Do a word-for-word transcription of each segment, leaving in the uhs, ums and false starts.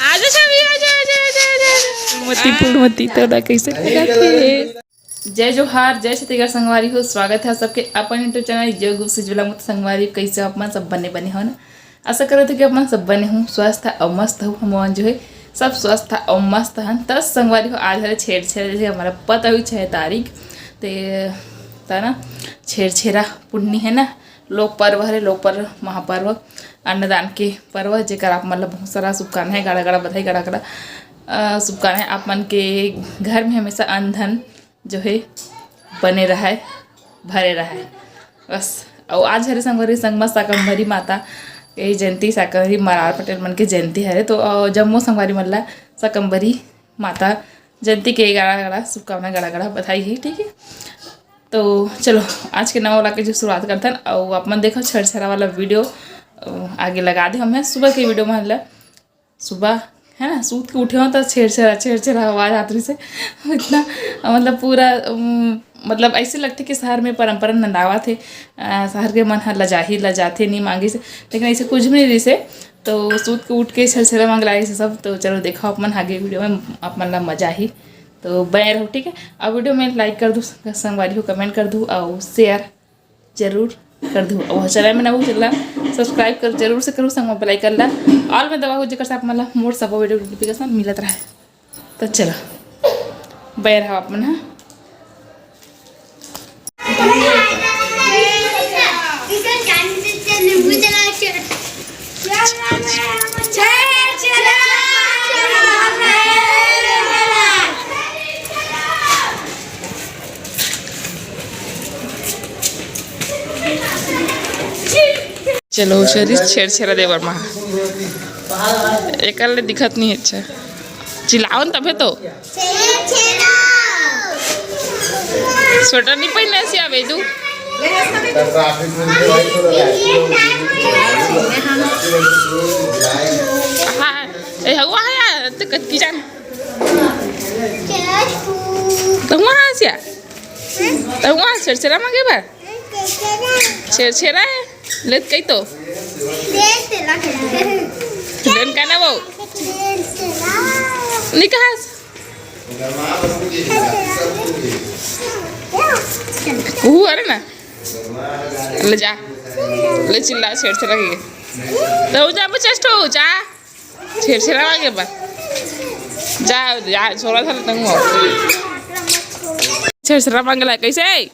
आजा छवि, आजा, आजा, आजा, आजा। फूलमती, फूलमती, तोला कैसे लगत हे? जय जोहार, जय छत्तीसगढ़ संगवारी हो, स्वागत है सबके अपन YouTube चैनल योग सिजवला में। तो संगवारी, कैसे हो आप मन? सब बने बने हो ना? आशा करत हो कि आप मन सब बने हो, स्वस्थ अउ मस्त हो। हम जो है सब स्वस्थ अउ मस्त हन। त संगवारी हो, आज हरे छेरछेरा, जैसे हमारा पता हुई छः तारीख, ते ता ना छेरछेरा पुन्नी है ना, लोक पर्व हरे, लोक पर्व, महापर्व, अन्नदान के पर्व, जेकर आप मन ला बहुत सारा शुभकामनाएं, गाड़ा गाड़ा बधाई, गाड़ा गाड़ा, अ, शुभकामनाएं। आप मन के घर में हमेशा अन्न धन जो है बने रहय, भरे रहय, बस। अउ आज हरे संगवारी संग म शाकंभरी माता के जयंती, शाकंभरी मरार पटेल मन के जयंती हरे, तो, अ, जम्मो संगवारी मन ला शाकंभरी माता जयंती के गाड़ा गाड़ा शुभकामना, गाड़ा गाड़ा बधाई है, ठीक है। तो चलो, आज के नवा वाला के जो शुरुआत करथन, अउ आप मन देखो छेरछेरा वाला वीडियो, अ, आगे लगा दे हमें सुबह के वीडियो में ला। सुबह है ना, सूत के उठे हो तो छेरछेरा, छेरछेरा आवाज आत रहिसे। इतना, अ, मतलब पूरा, अम, मतलब ऐसे लगथे कि शहर में परंपरा नंदावत हे, अ, शहर के मन ह लजाही, लजाथे, नहीं मांगे से, लेकिन ऐसे कुछ भी नहीं रहिसे। तो सूत के उठ के छेरछेरा मांगे लागे से सब। तो चलो देखो आप मन आगे वीडियो में, आप मन ला मजा ही। तो बने रहो, ठीक है। अब वीडियो में लाइक कर दू, संगवारी हो कमेंट कर दू अउ शेयर जरूर कर दू। अउ चैनल में नवा हो, चैनल ला सब्सक्राइब कर जरूर से करू, संग में बेल आइकन ला ऑल में दबाओ, जेकर से आप मन ला मोर सबो वीडियो नोटिफिकेशन मिलत रहे। तो चलो, बने रहो आप मन, हाँ। चलो, उचरिस छेरछेरा देवर महा। एकर ले दिखत नहीं अच्छा। चिल्लावन तभे तो। स्वेटर नहीं पहनने से आवे तू। हाँ, ए, हवा है यार, तो कतकी जान। तो वहाँ से आ। तो वहाँ छेरछेरा मांगे बा। छेरछेरा है। लेत कही तो। लेन का ना वो। निकास। कुहू अरे ना। ले जा। ले चिल्ला छेरछेरा के। तो जा बच्चा स्टो जा। छेरछेरा मांगे बा। जा, जा, छोरा था तंग हो। छेरछेरा मांगे ला, कैसे?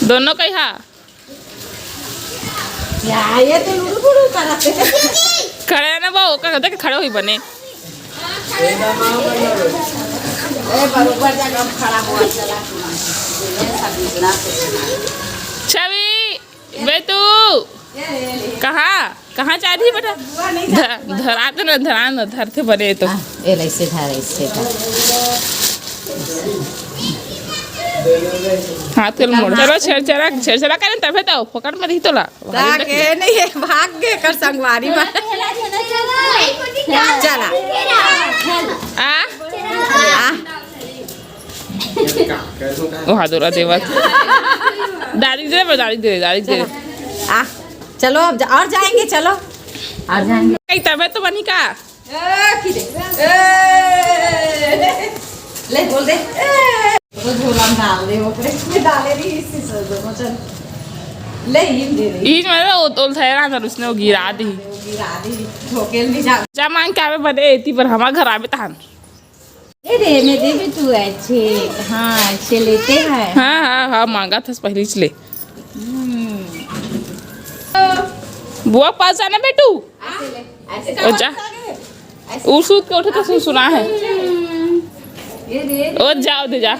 दोनों कही हा। या, ये तो लुड़ू बुड़ू करत हे। खड़े ना बाबू, का कहते कि खड़े हुई बने। ए, बरोबर जगह खड़ा हुआ चला। छवि। बेटू, कहाँ, कहाँ जा रही बेटा? ध-, धरा तो ना, धरा ना, धरते बने तो। हाँ, ए, ऐसे धर, ऐसे धर। हाथ के मोड़। चलो, छेरछेरा, छेरछेरा करें तबे तो, फोकट में रही तोला। ताके नहीं है, भाग के कर संगवारी में। चला। आ? आ? ओ हादोरा देवा। दादी दे, दादी दे, दादी दे। आ, चलो अब जा, और जाएंगे, चलो। और जाएंगे। कहीं तबीयत तो बनी का? ए, की दे। ए, ले, बोल दे। ए, वो झोला में डाल दे, वो प्लेट में डाले रही, इससे सर दो, चल। ले, ये दे दे। ये मतलब वो तोल था यार, उसने वो गिरा दी। वो गिरा दी, धोखे में जा। जा मांग के आवे बने, एती पर हमार घर आवे तहान। ए रे, मेरे बेटू अच्छे, हाँ, अच्छे लेते हैं। हाँ, हाँ, हाँ, मांगा था पहले ही ले। हम्म। बुआ के पास जाना बेटू। ऐसे ले, ऐसे ओ जा। ऐसे। उ सूत के उठे तो सुन सुना है। हम्म। ये रे, ये रे। ओ जाओ दे जा।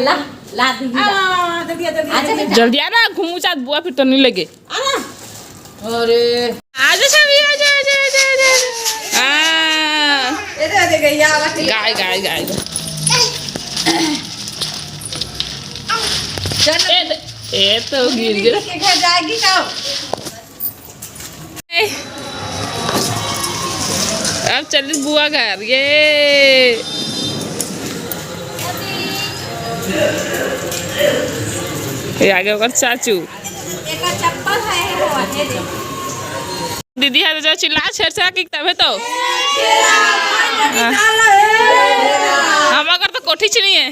ला, ला दीदी, ला। आ, दे दिया, दे दिया, आ, दे दिया। जल्दी आ ना, घूमू चात बुआ फिर तो नहीं लगे। अरे। आजा छवि, आजा, आजा, आजा, आजा, आजा। हाँ। ए, दे, दे, गैया वाला खेल। गाय, गाय, गाय, गाय। चल। ए, दे, ए, तो गिर गिर। के घर जाएगी कब? ए। अब चल बुआ घर, ये। ये आगे ओकर चाचू। एकर चप्पल है, वो है, दे। दीदी हा जो चिल्ला छेरछेरा की तभे तो। हम अगर तो कोठी च नहीं है।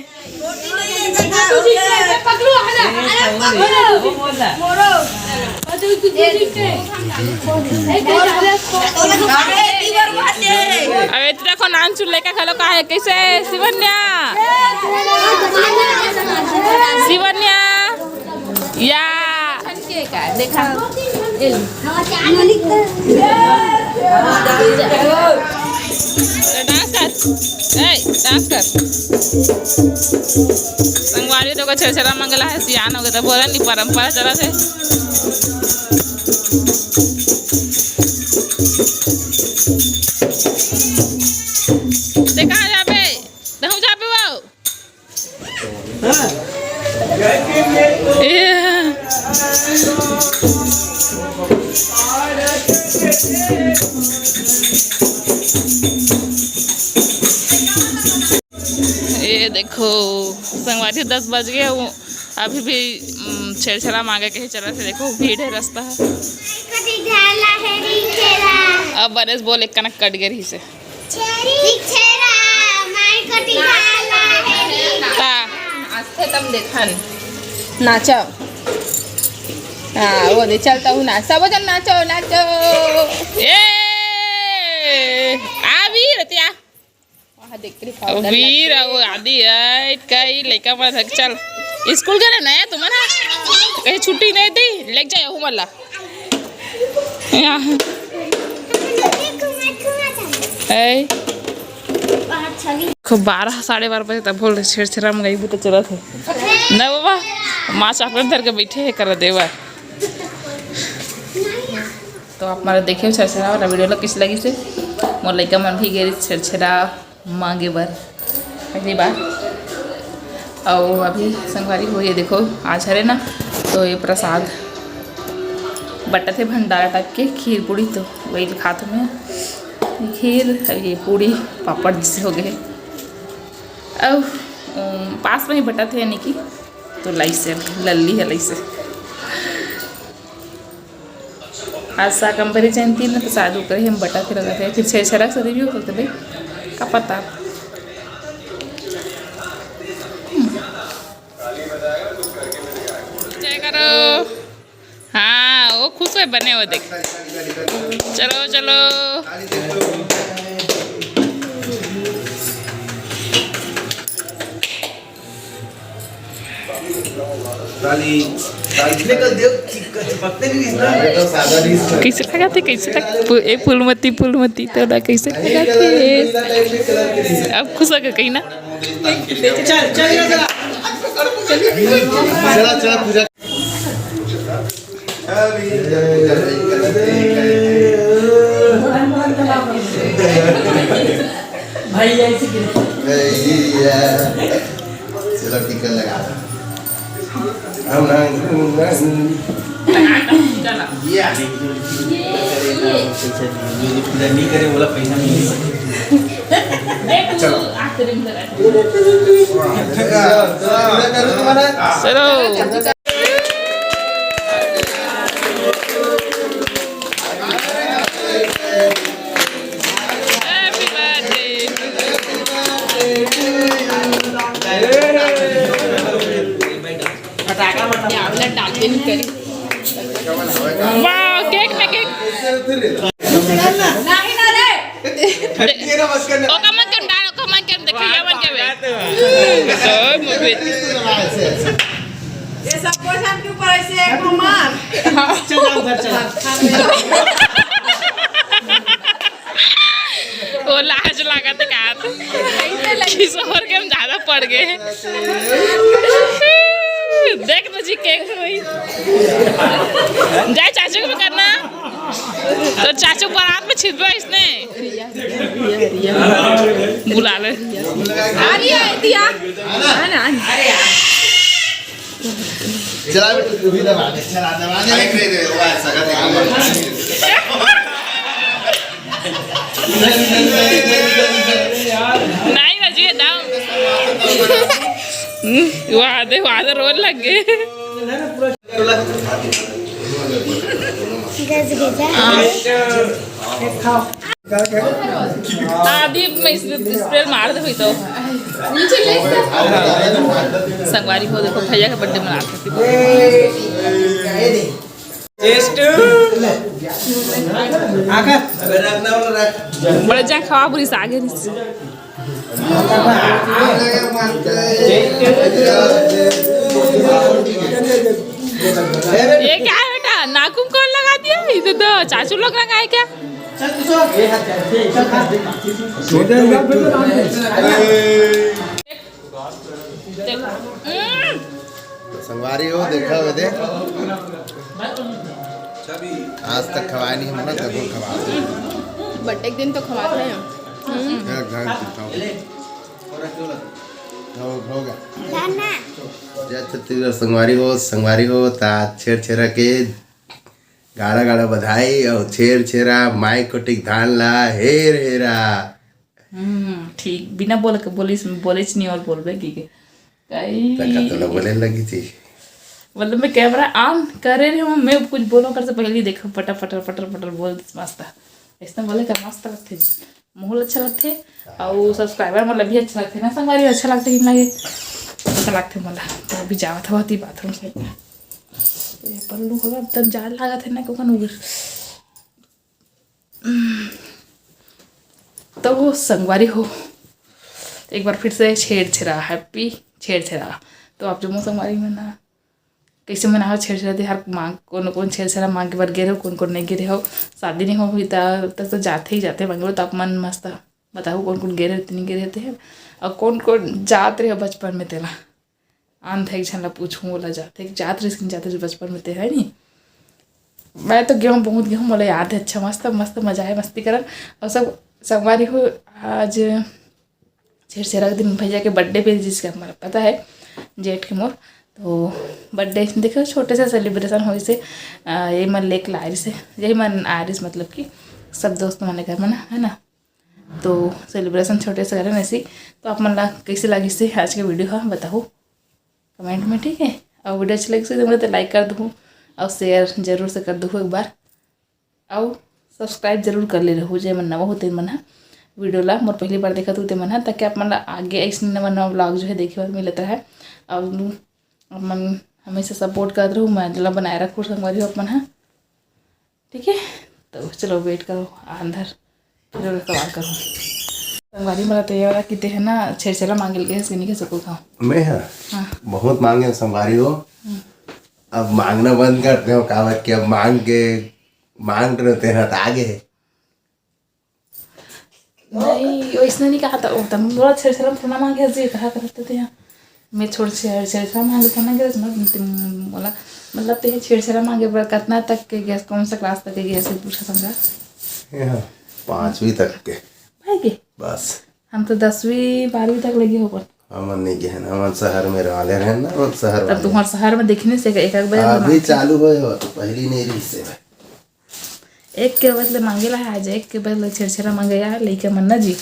अबे तो देखो नान चुल्ले का घलो का है, कैसे शिवन्या, शिवन्या या देखा। डांस कर, ए, डांस कर। संगवारी तो को छेरछेरा मंगला है, सियान हो गए तो बोला नहीं, परंपरा चला थे। ते कहाँ जाबे? तहूँ जाबे वो? ए। ये देखो, संगवारी, दस बज गए, वो अभी भी, उम, छेरछेरा मांगे के ही चलत हे। देखो, भीड़ है, रास्ता है। अब बनेस बोल, एक कनक कट गए रही से। छेरी छेरा, माई कटी गाला है। का? आज खत्म देखन। नाचो। हाँ, वो दे, चलता हूँ ना। सब जन नाचो, नाचो। ए! आ वीर, त्या। वहाँ देख के खाओ, डर वीर, लगता है। वो आदि है, कई लइका मन धक चल। स्कूल गए नया तुम्हारा? कहीं छुट्टी नहीं दी, लेके जाए हूँ मल्ला। ए। खूब बारह, साढ़े बारह बजे तक बोल रहे, छेरछेरा मंगाई, वो तो चलत हे। ना बाबा, माँ चॉकलेट धर के बैठे है, कर देवा। तो आप हमारा देखे छेरछेरा वाला वीडियो ला, किस लगी से मोर लइका मन भी गेरी छेरछेरा मांगे बर पहली बार। अउ अभी संगवारी हो, ये देखो, आज हरे ना, तो ये प्रसाद बटत हे भंडारा टाइप के, खीर पूड़ी, तो वही खात हूँ मैं। खीर, ये पूड़ी, पापड़ जिसे हो गए। अब, अम, पास में ही बटत हे, यानी कि, तो लाइसे, लल्ली है लाइसे। आज शाकंभरी जयंती न, तो शायद ओकरे हम बटा के रखत हे, फिर छेरछेरा सदी भी हो सकते भाई, का पता। जय करो। हाँ, वो खुश है बने वो देख। चलो, चलो। काली, काली निकल दे, चिपकते नहीं इसमें। कैसे लगा थे, कैसे लग-, फू-, ए फूलमती, फूलमती, तो ना कैसे लगा थे? अब खुश होकर कहीं ना। चल, चल, चल। चला, चला, पूजा। भाई, ऐसे गिरे। चलो, टिकट लगा। हम ना, हम ना। या। पूजा नहीं करे, बोला पैसा नहीं दे सकते। चलो। चलो। Happy birthday. फटाका मत डाल, डालते नहीं करी। वाह, केक में केक। नहीं ना रे। ओका मन के डाल, ओका मन के देखिए, ये मन के बे। तो मूवी। ये सब क्वेश्चन के ऊपर ऐसे एक मार। चल, चल, उधर चल। वो लाज लागत का। किशोर के हम ज्यादा पड़ गए। देख तो जी केक वही। जाए चाचू को करना। तो चाचू बारात में छिपा इसने। बुला ले। आ रही है दिया। है ना? चला बेटा, तू भी दबा दे, चला, दबा दे। अरे, दे, दे, वो ऐसा कर दे। नहीं ना जी, दाम। वाह दे, वाह दे, रोन लग गए। गजगजा। हाँ, अभी मैं इस, इस पे मार दे हुई तो। संगवारी हो, देखो भैया के बर्थडे मना सकती। बड़े जा खवा बुरी सागे रिस। ये क्या है बेटा, नाखून कौन लगा दिया? इधर तो चाचू लोग लगाए क्या? हम्म। संगवारी हो, देखा हो दे। आज तक खवाए नहीं हमला, जरूर खवा। बर्थडे के दिन तो खवाते हैं। हम्म। घर, घर खाओ। हो, हो गया। जय छत्तीसगढ़ संगवारी हो, संगवारी हो, ता छेर छेरा के गाड़ा गाड़ा बधाई। और छेर छेरा माई कोटिक धान ला हेर हेरा। हम्म, ठीक, बिना बोले के बोलिस, बोलेच नहीं और बोलबे की के। कई तका तो ना बोले लगी थी। मतलब मैं कैमरा ऑन करे रहे हूँ, मैं कुछ बोलो कर से पहले ही देखो पटर पटर पटर पटर बोल मस्त। ऐसा बोले का मस्त लगते, माहौल अच्छा लगते। और सब्सक्राइबर मतलब भी अच्छा लगते ना, संगवारी अच्छा लगते कि नहीं लगे, अच्छा लगते मोला। तो अभी जावत हवा थी बाथरूम से। ये पल्लू होगा, अब तब जान लागत है ना, क्यों उगर। तो संगवारी हो, एक बार फिर से छेर छेरा, हैप्पी छेर छेरा। तो आप जम्मो संगवारी मन ना कैसे मनाओ छेर छेरा तिहार, मांग कौन कौन छेर छेरा मांगे बर गे रहो, कौन कौन नहीं गे रहो। शादी नहीं हो हुई ता तक तो जाते ही जाते मांगे, तो आप मन मस्त बताओ कौन कौन गे रहे, नहीं गे रहते हैं, और कौन कौन जात रहे बचपन में तेला। आन था एक झन ला पूछूं, ओला जाते जात रहे, जाते जो बचपन में ते है नहीं। मैं तो गेहूँ बहुत गेहूँ मोला याद है, अच्छा मस्त मस्त मजा है मस्ती करन। और सब संगवारी हो, आज छेरछेरा के दिन भैया के बर्थडे पे, जिसका हमारा पता है जेठ के मोर, तो बर्थडे देखो छोटे से सेलिब्रेशन होइस हे। ये मन लेके लाए रहिस हे, यही मन आए रहिस, मतलब कि सब दोस्त मन घर में ना, है ना, तो सेलिब्रेशन छोटे से करेन ऐसे ही। तो आप मन ला कैसे लगिस हे आज के वीडियो हा बताओ कमेंट में, ठीक है। और वीडियो अच्छा लगिस हे तो मोला तो लाइक कर दो और शेयर जरूर से कर दो एक बार। अउ सब्सक्राइब जरूर कर ले रहू, जे मन नवा हो तेन मन ह वीडियो ला मोर पहली बार देखत हो ते मन ह, ताकि आप मन ला आगे ऐसे नवा नवा ब्लॉग जो है देखे बर मिलत रहे। अउ आप मन हमेशा सपोर्ट करत रहू, मैं ला बनाए रखू संगवारी हो आप मन ह, ठीक है। तो चलो वेट करो अंदर, फिर सवाल करो। संगवारी मोला तो ये वाला किते है ना, छेरछेरा मांगे लगे, इसके नहीं कह सको खाओ। मैं हाँ, हाँ। बहुत मांगे संगवारी हो। हम्म। अब मांगना बंद कर दे हो, कावत कि अब मांग के मांग रहे तेरा तो आगे है। नहीं, वैसने नहीं कहा था, वो तम बोला छेरछेरा थोड़ा मांगे जी, कहा करते थे यहाँ। मैं छोड़ छेर छेरछेरा मांगे था ना गैस, मैं तुम बोला, मतलब ते छेरछेरा मांगे पर कितना तक के गैस, कौन सा क्लास तक के गैस है पूछा समझा? यहाँ पाँचवीं तक के। भाई के? बस। हम तो दसवीं बारहवीं तक लगे हो पर। हमन नहीं गए ना, हमन शहर में रहले रहन ना, हमन शहर तब वाले। तुम्हार शहर में देखने से एक, एक बार अभी मांगते। चालू होए हो, तो पहली नहीं रही से भाई। एक के बदले मांगे ला आज, एक के बदले छेरछेरा मांगे यार, लइका मन ना जी।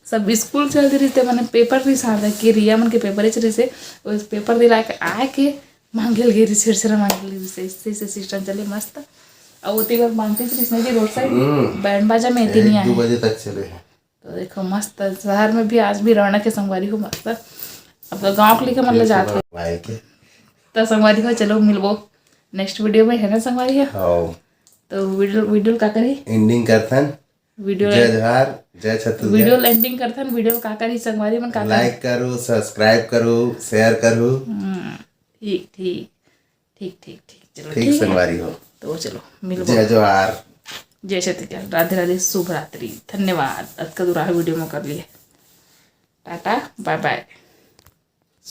सब स्कूल चलते रहिस ते, माने पेपर रहिस आधा के, रिया मन के पेपर एच रहिस हे, वो पेपर दिला के आए के मांगे लगे रहिस, छेरछेरा मांगे लगे रहिस, ऐसे ऐसे सिस्टम चले मस्त। और वो तेवर मांगते रहिस ना जी रोड साइड, हम्म। बैंड बाजा में एक इतनी दो आए। बजे तक चले हैं। तो देखो मस्त, शहर में भी आज भी रौनक है संगवारी हो मस्त। अब तो गाँव के लेके मतलब जात हो। भाई के। तो संगवारी हो चलो मिलबो नेक्स्ट वीडियो में, है ना संगवारी हो? हाँ। तो वीडियो, वीडियो का करी? एंडिंग करथन। वीडियो जय जोहार, जय छत्तीसगढ़। वीडियो एंडिंग करथन, वीडियो का करी संगवारी मन का करी? लाइक करो, सब्सक्राइब करो, शेयर करो। हम्म, ठीक, ठीक, ठीक, ठीक, ठीक, चलो, ठीक ठीक है। संगवारी हो। तो चलो, मिलबो। जय जोहार। जय छत्तीसगढ़, राधे राधे, शुभ रात्रि, धन्यवाद। अतका दूर आए वीडियो में कर लिए। टाटा, बाय बाय।